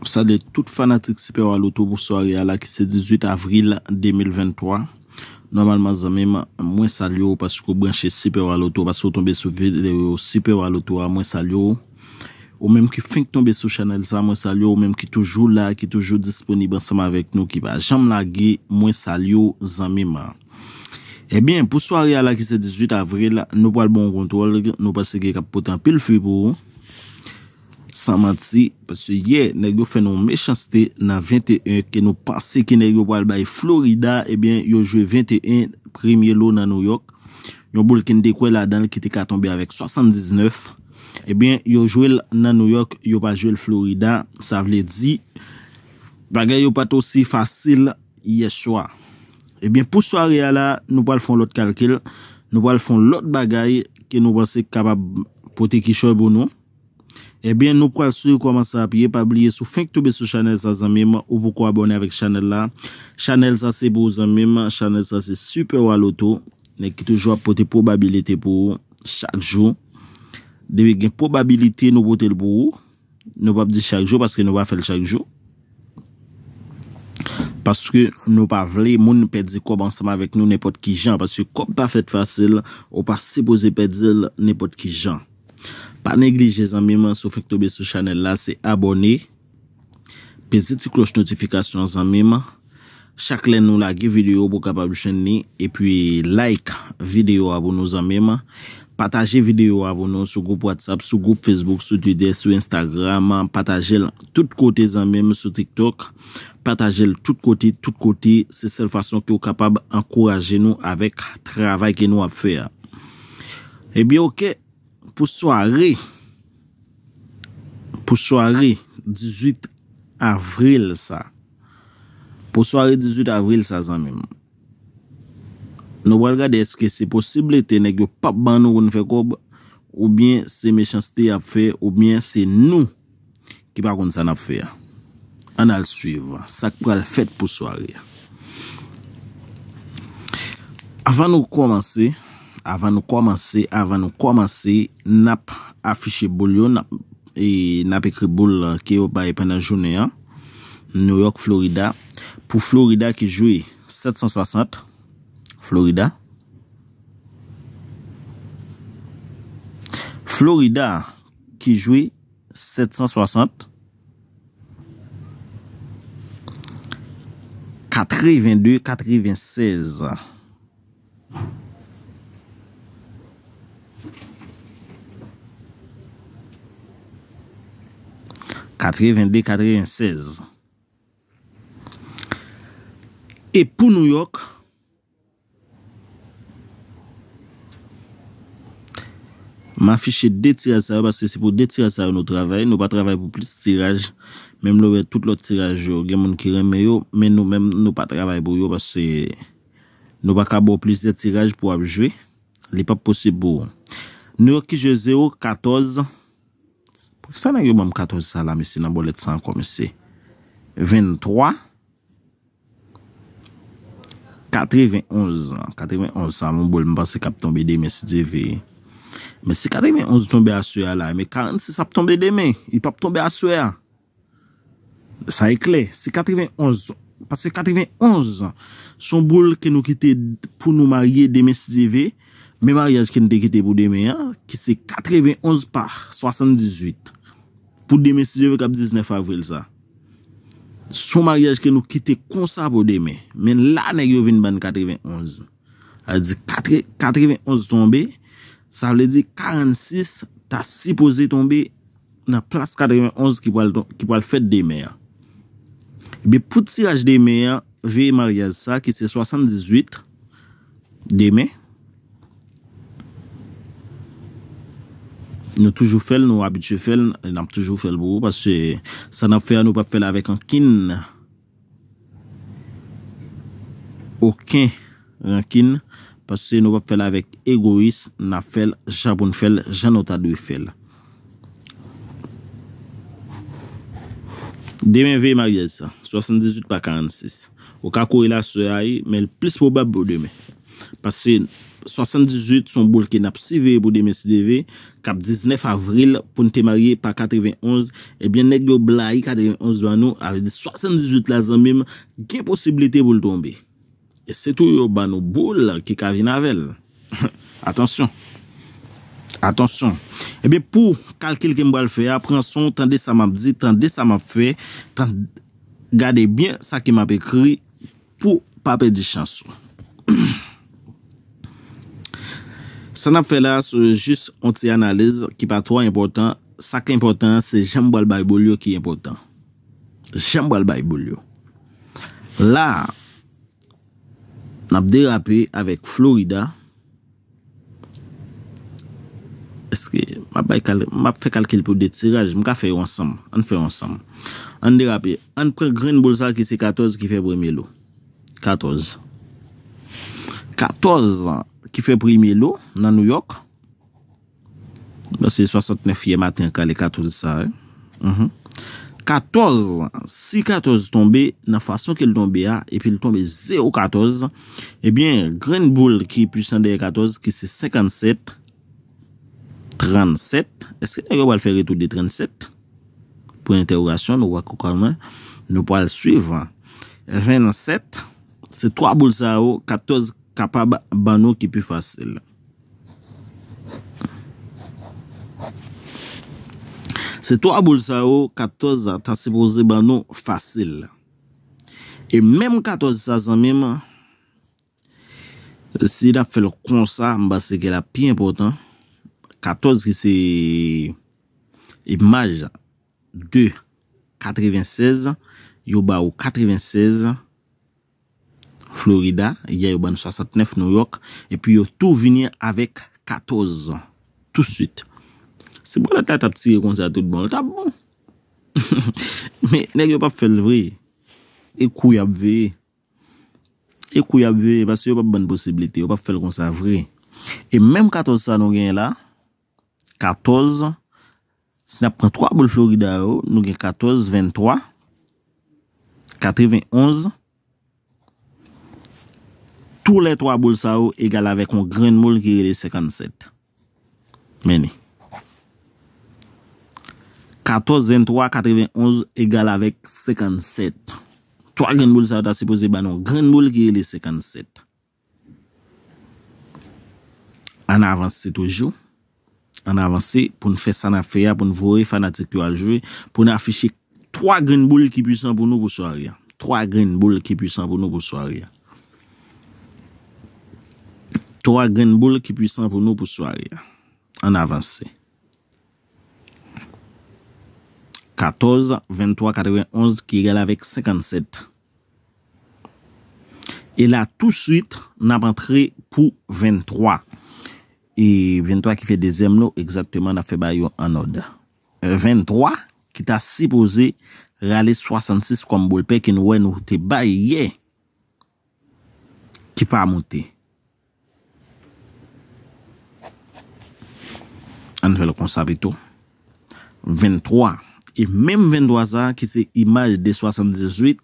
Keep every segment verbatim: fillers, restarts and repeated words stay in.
Salye tout fanatik Super Wa Loto pou sware a la ki se dizuit avril de mil venntwa. Nòmalman, zanmi m, mwen salye w paske w branche Super Wa Loto, paske w tonbe sou videyo Super Wa Loto a, mwen salye w. Ou menm ki fenk tonbe sou chanèl sa, mwen salye w. Ou menm ki toujou la, ki toujou disponib ansanm avèk nou, ki pa janm lage, mwen salye w, zanmi m. Ebyen, pou sware a la ki se dizuit avril, nou pral ba w yon kontwòl, nou panse ki k ap pote anpil fwi pou ou. San manti, paske yè, nèg yo fè nou yon mechanste nan venteyen ke nou panse ke nèg yo pral bay Florida, ebyen, yo jwe venteyen premye lo nan New York. Yon boul ke n te kwè ladan l ki te ka tonbe avèk swasanndiznèf. Ebyen, yo jwe l nan New York, yo pa jwe l Florida. Sa vle di, bagay yo pa t osi fasil yè swa. Ebyen, pou sware a la, nou pral fè yon lòt kalkil, nou pral fè yon lòt bagay ke nou panse k kapab pote kichòy pou nou. Ebyen, nou pral swiv kòman sa ap ye. Pa bliye, si w fenk tonbe sou chanèl sa, zanmi m, ou poko abòne avèk chanèl la. Chanèl sa se pou ou, zanmi m. Chanèl sa se Super Wa Loto, nèg ki toujou ap pote pwobabilite pou ou chak jou. Depi gen pwobabilite, nou pote l pou ou. Nou p ap di chak jou paske nou pa fè l chak jou. Paske nou pa vle moun pèdi kòb ansanm avèk nou nenpòt ki jan. Paske kòb pa fèt fasil, ou pa sipoze pèdi l nenpòt ki jan. Pa neglije, zanmi m, si w fenk tonbe sou chanèl la, se abòne, peze ti klòch notifikasyon an, zanmi m. Chak lè nou lage videyo, pou w kapab jwenn li. Epi, like videyo a pou nou, zanmi m. Pataje videyo a pou nou sou gwoup WhatsApp, sou gwoup Facebook, sou Twitter, sou Instagram. Pataje l tout kote, zanmi m, sou TikTok. Pataje l tout kote, tout kote. Se sèl fason ke w kapab ankouraje nou avèk travay ke nou ap fè a. Ebyen, oke. Pou sware, pou sware dizuit avril sa. Pou sware dizuit avril sa, zanmi m. Nou pral gade èske se posiblite nèg yo p ap ban nou pou n fè kòb, oubyen se mechanste y ap fè, oubyen se nou ki pa konn sa n ap fè a. Ann al swiv sa k pral fèt pou sware a. Avan nou kòmanse, avan nou kòmanse, avan nou kòmanse, n ap afiche boul yo, n ap, e, n ap ekri boul ke yo bay pandan jounen an. New York, Florida. Pou Florida ki jwe sèt san swasant, Florida. Florida ki jwe sèt san swasant, katreven de, katreven sèz. Katreven de, katreven sèz. E pou New York, m afiche de tiraj sa yo, paske se pou de tiraj sa yo nou travay. Nou pa travay pou plis tiraj. Menm lè w wè tout lòt tiraj yo, gen moun ki renmen yo, men nou menm, nou pa travay pou yo, paske nou pa ka ba w plizyè tiraj pou w ap jwe. Li p ap posib pou ou. New York ki jwe zewo, katòz. Poukisa nèg yo ban m katòz sa la, mesye, nan bòlèt sa ankò, mesye? Venntwa. Katrevenonz. Katrevenonz sa, yon boul m panse k ap tonbe demen, si Dye vle. Men si katrevenonz tonbe aswè a la, men karannsis ap tonbe demen. Li p ap tonbe aswè a. Sa e klè. Si katrevenonz, paske katrevenonz se yon boul ke nou kite pou nou marye demen, si Dye vle. Men maryaj ke n te kite pou demen an, ki se katrevenonz pa swasanndizuit. Pou demen, si Dye vle, k ap diznèf avril sa. Se yon maryaj ke nou kite konsa pou demen. Men la, nèg yo vin ban n katrevenonz. Sa vle di katre-, katrevenonz tonbe, sa vle di karannsis ta sipoze tonbe nan plas katrevenonz ki pral ton-, ki pral fèt demen an. Ebyen, pou tiraj demen an, veye maryaj sa, ki se swasanndizuit, demen. Nou toujou fè l, nou abitye fè l, n ap toujou fè l pou ou, paske sa n ap fè a, nou p ap fè l avèk ankenn, okenn rankin, paske nou p ap fè l avèk egoyis, n ap fè l jan pou n fè l, jan nou ta dwe fè l. Demen veye maryaj sa, swasanndizuit pa karannsis. Ou ka kouri l aswè a, wi, men l plis pwobab pou demen. Paske swasanndizuit se yon boul ke n ap siveye pou demen si Dye vle, k ap diznèf avril pou n te marye pa katrevenonz, ebyen nèg yo blayi katrevenonz ban nou, sa vle di swasanndizuit la zanmi m, gen posiblite pou l tonbe. E se tou yo ban nou boul ki ka vin avè l. Atansyon. Atansyon. Ebyen, pou kalkil ke m pral fè a, pran son, tande sa m ap di, tande sa m ap fè, tan-, gade byen sa ke m ap ekri pou pa pèdi chans ou. Sa n ap fè la, se jis yon ti analiz ki pa twò enpòtan. Sa k enpòtan an, se jan m pral bay boul yo ki enpòtan. Jan m pral bay boul yo. La, n ap derape avèk Florida. Èske m ap bay kal-, m ap fè kalkil pou de tiraj? M ka fè yo ansanm. Ann fè yo ansanm. Ann derape. Ann pran grenn boul sa ki se katòz ki fè premye lo. Katòz. Katòz ki fè premye lo nan New York. Bon, se swasantnèf yè maten an k ale katòz sa, wi. Mhm. Katòz, si katòz tonbe nan fason ke l tonbe a, epi l tonbe zewo katòz, ebyen, grenn boul ki pwisan dèyè katòz, ki se senkannsèt, trannsèt. Èske nèg yo pral fè retou de trannsèt? Pwen entèwogasyon, nou wè kòman nou pral swiv. Vennsèt, se twa boul sa yo, katòz kapab ban nou ki pi fasil. Se twa boul sa yo, katòz ta sipoze ban nou fasil. E menm katòz sa, zanmi m, si n ap fè l konsa, m panse ke l ap pi enpòtan. Katòz ki se imaj de katrevensèz, yo ba ou katrevensèz, Florida, yè yo ban n swasantnèf, New York, epi yo tou vini avèk katòz touswit. Si bòlèt la t ap tire konsa tout bon, l t ap bon. Men, nèg yo p ap fè l vre. E kou y ap veye. E kou y ap veye, paske yo p ap ban n posiblite, yo p ap fè l konsa vre. E menm katòz sa nou genyen la, katòz, si n ap pran twa boul Florida yo, nou gen katòz, venntwa, katrevenonz. Tou lè twa boul sa yo egal avèk yon grenn boul ki rele senkannsèt. Men li. Katòz, venntwa, katrevenonz egal avèk senkannsèt. Twa grenn boul sa yo ta sipoze ban nou yon grenn boul ki rele senkannsèt. Ann avanse toujou. Ann avanse pou n fè sa n ap fè a, pou n voye fanatik yo al jwe, pou n afiche twa grenn boul ki pwisan pou nou pou sware a. Twa grenn boul ki pwisan pou nou pou sware a. Twa grenn boul ki pwisan pou nou pou sware a. Ann avanse. Katòz, venntwa, katrevenonz ki egal avèk senkannsèt. E la, touswit, n ap antre pou venntwa. E venntwa ki fè dezyèm lo, egzakteman, n ap fè bagay yo an òd. Venntwa, ki ta sipoze rale swasannsis kòm boul pè ke nou wè nou te bay yè, ki pa moute. Ann fè l konsa pito. Venntwa. E menm venntwa sa a ki se imaj de swasanndizuit,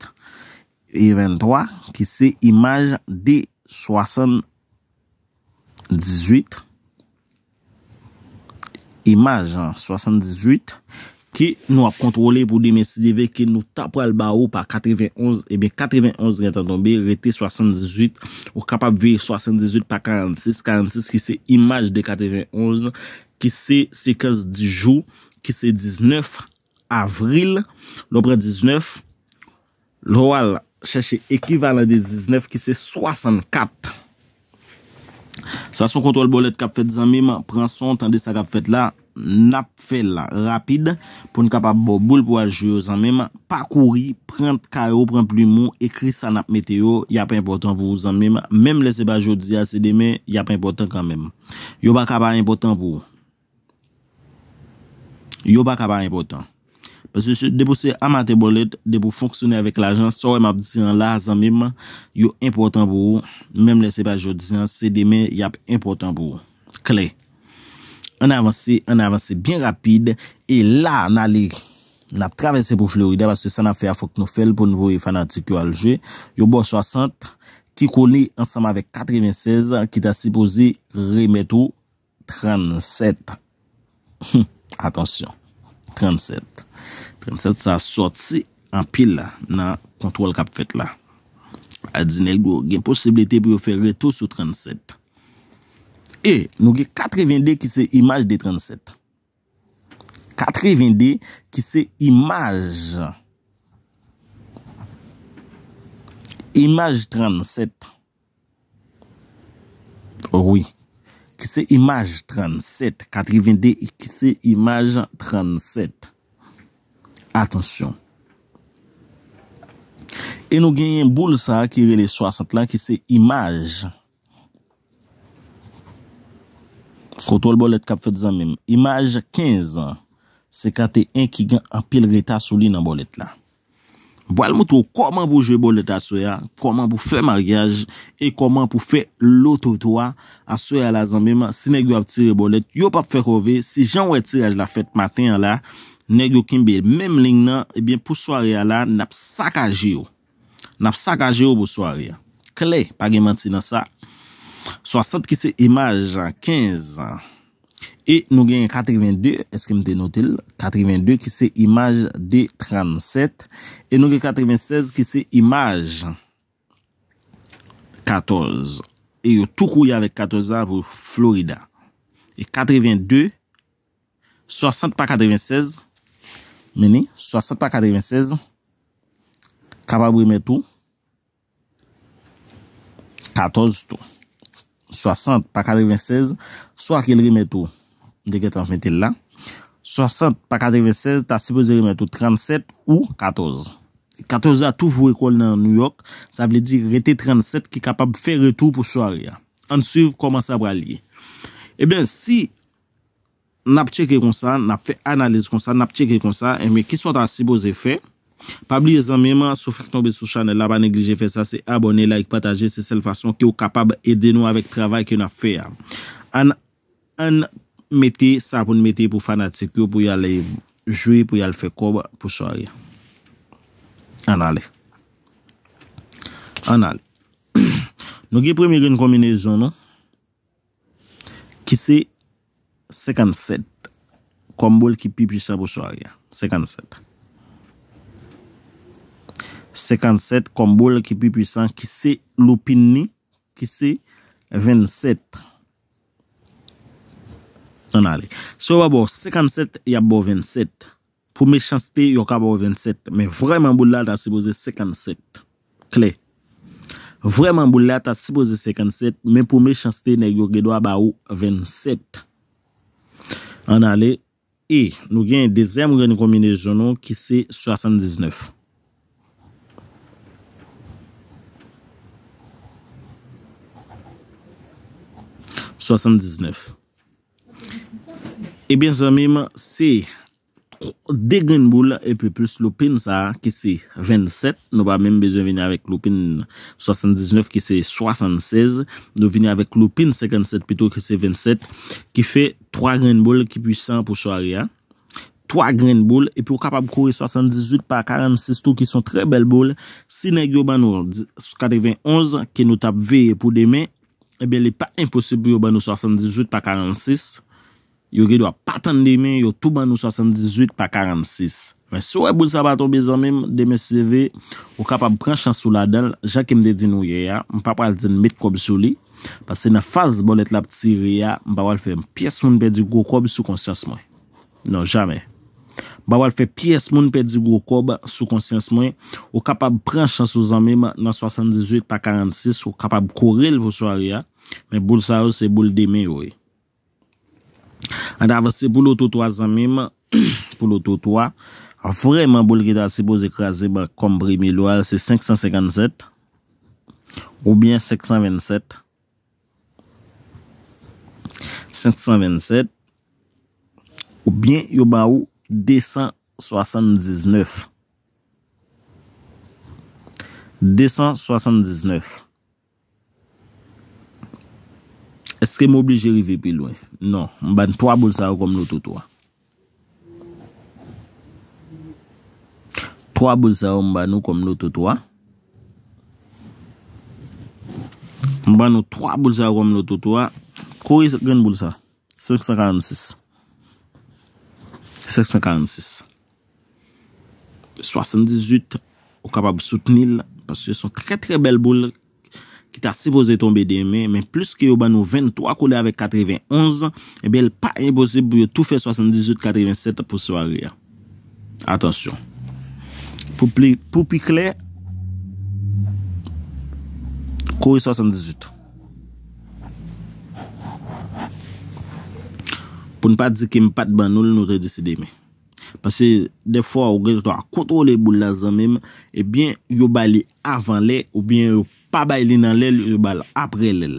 e venntwa ki se imaj de swasanndizuit, imaj swasanndizuit, ke nou ap kontwole pou demen si Dye vle, ke nou ta pral ba ou pa katrevenonz, ebyen katrevenonz gentan tonbe, rete swasanndizuit, ou kapab veye swasanndizuit pa karannsis, karannsis ki se imaj de katrevenonz, ki se sekans di jou, ki se diznèf avril, lè w pran diznèf, lè w al chèche ekivalan de diznèf ki se swasannkat. Sa se yon kontwòl bòlèt k ap fèt, zanmi m. Pran son, tande sa k ap fèt la. N ap fè l rapid pou n kapab ba w boul pou w al jwe yo, zanmi m. Pa kouri, pran kay ou, pran plim ou, ekri sa n ap mete yo, y ap enpòtan pou ou, zanmi m. Menm lè se pa jodi a, se demen, y ap enpòtan kanmenm. Yo pa ka pa enpòtan pou ou. Yo pa ka pa enpòtan. Paske se, depi w se amatè bòlèt, depi w fonksyone avèk lajan, sa w wè m ap di an la, zanmi m, yo enpòtan pou ou. Menm lè se pa jodi a, se demen, y ap enpòtan pou ou. Klè. Ann avanse, ann avanse byen rapid. E la, n ale, n ap travèse pou Florida, paske sa n ap fè a, fòk nou fè l pou n voye fanatik yo al jwe. Yo ba w swasant, ki kole ansanm avèk katrevensèz ki ta sipoze remèt ou trannsèt. Atansyon, trannsèt. Trannsèt sa sòti anpil nan kontwòl k ap fèt la. A di nèg yo gen posiblite pou yo fè retou sou trannsèt. E nou gen katrevende ki se imaj de trannsèt. Katrevende ki se imaj. Imaj trannsèt. Wi. Ki se imaj trannsèt. Katrevende ki se imaj trannsèt. Atansyon. E nou genyen boul sa a ki rele swasant la, ki se imaj. Kontwòl bòlèt k ap fèt zanmi m. Imaj kenz, senkanteyen ki gen anpil reta sou li nan bòlèt la. M pral montre w kòman pou jwe bòlèt aswè a, kòman pou fè maryaj e kòman pou fè loto twa aswè a la zanmi m. Si nèg yo ap tire bòlèt, yo p ap fè kòve. Si jan w wè tiraj la fèt maten an la, nèg yo kenbe menm liy nan, ebyen pou sware a la, n ap sakaje yo. N ap sakaje yo pou sware a. Klè, pa gen manti nan sa. Swasant ki se imaj kenz. E nou gen katrevende, èske m te note l? Katrevende ki se imaj de trannsèt. E nou gen katrevensèz ki se imaj katòz. E yo tou kouye avèk katòz la pou Florida. E katrevende, swasant pa katrevensèz, men ni, swasant pa katrevensèz, kapab remèt ou katòz tou. Swasant pa katrevensèz, swa ke l remèt ou, m te gentan mete l la. Swasant pa katrevensèz ta sipoze remèt ou trannsèt ou katòz. Katòz la tou voye kò l nan New York, sa vle di rete trannsèt ki kapab fè retou pou sware a. Ann swiv kòman sa pral ye. Ebyen, si n ap tcheke konsa, n ap fè analiz konsa, n ap tcheke konsa, ebyen, kisa w ta sipoze fè? Pa bliye zanmi m, si w fèk tonbe sou chanèl la, pa neglije fè sa, se abòne, like, pataje, se sèl fason ke w kapab ede nou avèk travay ke n ap fè a. Ann, ann mete sa pou n mete pou fanatik yo, pou y al jwe, pou y al fè kòb pou sware. Ann ale. Ann ale. Nou gen premye grenn konbinezon nou, ki se senkannsèt kòm boul ki pi pwisan pou sware a. Senkannsèt. Senkannsèt kòm boul ki pi pwisan, ki se loupin ni, ki se vennsèt. Ann ale. Si yo pa ba w senkannsèt, y ap ba w vennsèt. Pou mechanste, yo ka ba w vennsèt. Men vrèman, boul la ta sipoze senkannsèt. Klè. Vrèman, boul la ta sipoze senkannsèt, men pou mechanste, nèg yo gen dwa ba ou vennsèt. Ann ale. E nou gen dezyèm grenn konbinezon nou ki se swasanndiznèf. Swasanndiznèf. Ebyen, zanmi m, se de grenn boul epi plis loupin sa a ki se vennsèt. Nou pa menm bezwen vini avèk loupin swasanndiznèf ki se swasannsèz. Nou vini avèk loupin senkannsèt pito ki se vennsèt, ki fè twa grenn boul ki pwisan pou sware a. Twa grenn boul, epi ou kapab kore swasanndizuit pa karannsis tou, ki se yon trè bèl boul. Si nèg yo ban nou katrevenonz, ke nou t ap veye pou demen, ebyen, li pa enposib pou yo ban nou swasanndizuit pa karannsis. Yo gen dwa pa tann demen, yo tou ban nou swasanndizuit pa karannsis. Men si w wè boul sa pa tonbe, zanmi m, demen si Dye vle, ou kapab pran chans ou ladan l. Jan ke m te di nou yè a, m pa pral di n met kòb sou li. Paske nan faz bòlèt la ap tire a, m pa pral fè pyès moun pèdi gwo kòb sou konsyans mwen. Non, jamè. M pa pral fè pyès moun pèdi gwo kòb sou konsyans mwen. Ou kapab pran chans ou, zanmi m, nan swasanndizuit pa karannsis, ou kapab kore l pou sware a. Men boul sa yo, se boul demen yo ye. Ann avanse pou loto twa, zanmi m. Pou loto twa. Vrèman, boul ki ta sipoze kraze ban kòm premye lo a, se senksansenkannsèt oubyen senksanvennsèt. Senksanvennsèt, oubyen yo ba ou desanswasanndiznèf. Desanswasanndiznèf. Èske m oblije rive pi lwen? Non. M ba n twa boul sa yo kòm loto twa. Twa boul sa yo m ba nou kòm loto twa. M ban nou twa boul sa yo kòm loto tou a. Kore grenn boul sa. Senk san karannsis. Senk san karannsis. Swasanndizuit, ou kapab soutni l, paske se yon trè, trè bèl boul ki ta sipoze tonbe demen, men pliske yo ban nou venntwa kole avèk katrevenonz, ebyen, l pa enposib pou yo tou fè swasanndizuit katrevensèt pou sware a. Atansyon. Pou pli, pou pi klè, kore swasanndizuit. Pou n pa di ke m pa t ban nou l, nou te di se demen. Paske dèfwa, ou gen dwa kontwole boul la, zanmi m, ebyen, yo ba li avan lè, oubyen yo pa bay li nan lè l, yo ba l apre lè l.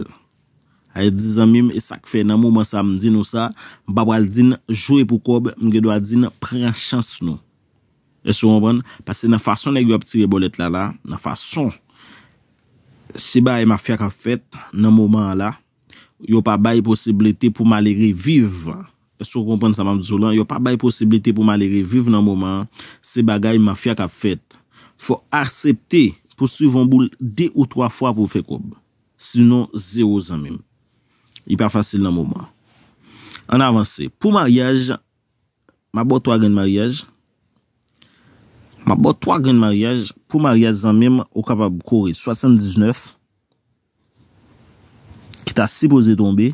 Sa vle di, zanmi m, e sa k fè nan moman sa m di nou sa, m pa pral di n jwe pou kòb, m gen dwa di n pran chans nou. Èske w konprann? Paske nan fason nèg yo ap tire bòlèt la la, nan fason se bagay mafya k ap fèt nan moman an la, yo pa bay posiblite pou malere viv. Èske w konprann sa m ap di w lan? Yo pa bay posiblite pou malere viv nan moman an. Se bagay mafya k ap fèt. Fò w aksepte pou swiv yon boul de ou twa fwa pou w fè kòb. Sinon, zewo, zanmi m. Li pa fasil nan moman an. Ann avanse. Pou maryaj, m ap ba w twa grenn maryaj. M ap ba w twa grenn maryaj. Pou maryaj, zanmi m, ou kapab kore swasanndiznèf, ki ta sipoze tonbe.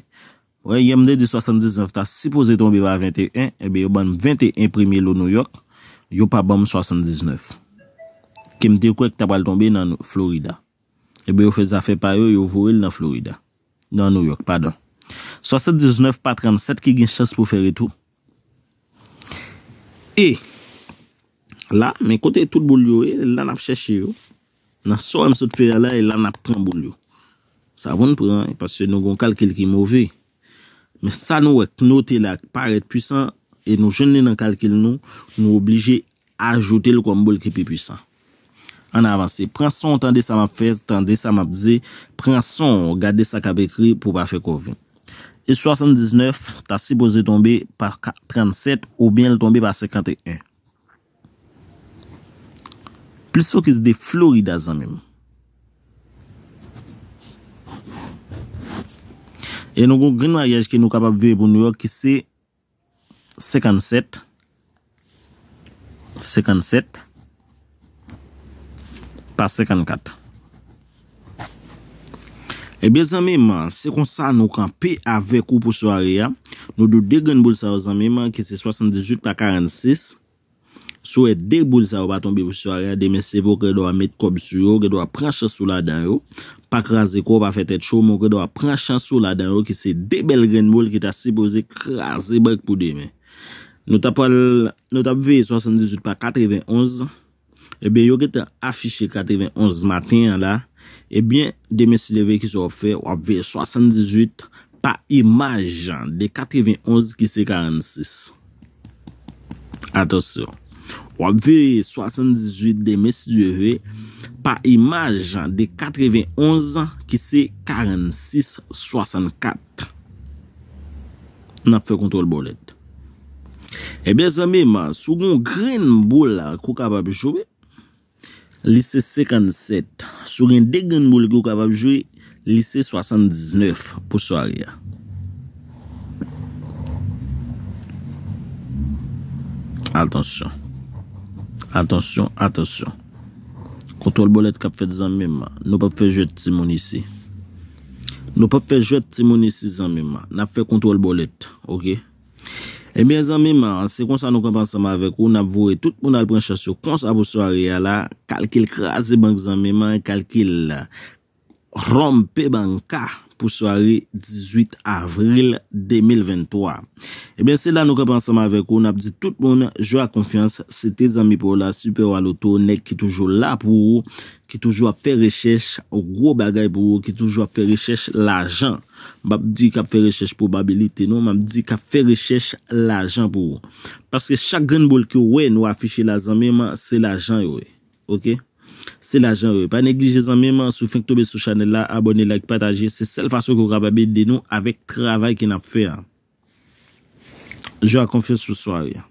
Wè, yè m te di swasanndiznèf ta sipoze tonbe pa venteyen, ebyen, yo ban m venteyen premye lo Nouyòk, yo pa ban m swasanndiznèf. Ke m te kwè ki ta pral tonbe nan Florida. Ebyen, yo fè zafè pa yo, yo voye l nan Florida. Nan Nouyòk, padon. Swasanndiznèf pa trannsèt ki gen chans pou fè retou. E la, men kote tout boul yo ye, la n ap chèche yo. Nan sa w wè m sot fè a la, e la n ap pran boul yo. Sa pou n pran, paske nou gon kalkil ki move. Men sa nou wè k note la, k parèt pwisan, e nou jwenn li nan kalkil nou, nou oblije ajoute l kòm boul ki pi pwisan. Ann avanse. Pran son w, tande sa m ap fè, tande sa m ap di. Pran son w, gade sa k ap ekri pou w pa fè kòve. E swasanndiznèf ta sipoze tonbe pa ka-, trannsèt oubyen l tonbe pa senkanteyen. Plis fokis de Florida, zanmi m. E nou gon grenn maryaj ke nou kapab veye pou Nouyòk ki se senkannsèt, senkannsèt pa senkannkat. Ebyen, zanmi m, se konsa nou kanpe avèk ou pou sware a. Nou di w de grenn boul sa yo, zanmi m, ki se swasanndizuit pa karannsis. Si w wè de boul sa yo pa tonbe pou sware a, demen se vre w gen dwa met kòb sou yo, w gen dwa pran chans ou ladan yo. Pa kraze kò w, pa fè tèt cho, men w gen dwa pran chans ou ladan yo, ki se de bèl grenn boul ki ta sipoze kraze bank pou demen. Nou ta pral, nou t ap veye swasanndizuit pa katrevenonz. Ebyen, yo gentan afiche katrevenonz maten an la. Ebyen, demen si leve, kisa w ap fè? W ap veye swasanndizuit pa imaj de katrevenonz ki se karannsis. Atansyon. W ap veye swasanndizuit demen si Dye vle pa imaj de katrevenonz ki se karannsis swasannkat. N ap fè kontwòl bòlèt. Ebyen, zanmi m, si w gen yon grenn boul ke w kapab jwe, li se senkannsèt. Si w gen de grenn boul ke w kapab jwe, li se swasanndiznèf pou sware a. Atansyon. Atansyon, atansyon. Kontwòl bòlèt k ap fèt, zanmi m. Nou p ap fè jwèt timoun isi. Nou p ap fè jwèt timoun isi, zanmi m. N ap fè kontwòl bòlèt, oke? Ebyen, zanmi m, se konsa nou kanpe ansanm avèk ou, n ap voye tout moun al pran chans yo konsa pou sware a la. Kalkil kraze bank, zanmi m, kalkil rompe banka pou sware dizuit avril de mil venntwa. Ebyen, se la nou kanpe ansanm avèk ou, n ap di tout moun, jwe ak konfyans, se te zanmi pa w la, Super Waloto, nèg ki toujou la pou ou, ki toujou ap fè rechèch, gwo bagay pou ou, ki toujou ap fè rechèch lajan. M p ap di k ap fè rechèch pwobabilite non, m ap di k ap fè rechèch lajan pou ou. Paske chak grenn boul ke w wè nou afiche la, zanmi m, se lajan yo ye. Oke? Se lajan yo ye. Pa neglije, zanmi m, si w fenk tonbe sou chanèl la, abòne, like, pataje. Se sèl fason ke w kapab ede nou avèk travay ke n ap fè a. Jwe ak konfyans sou sware a.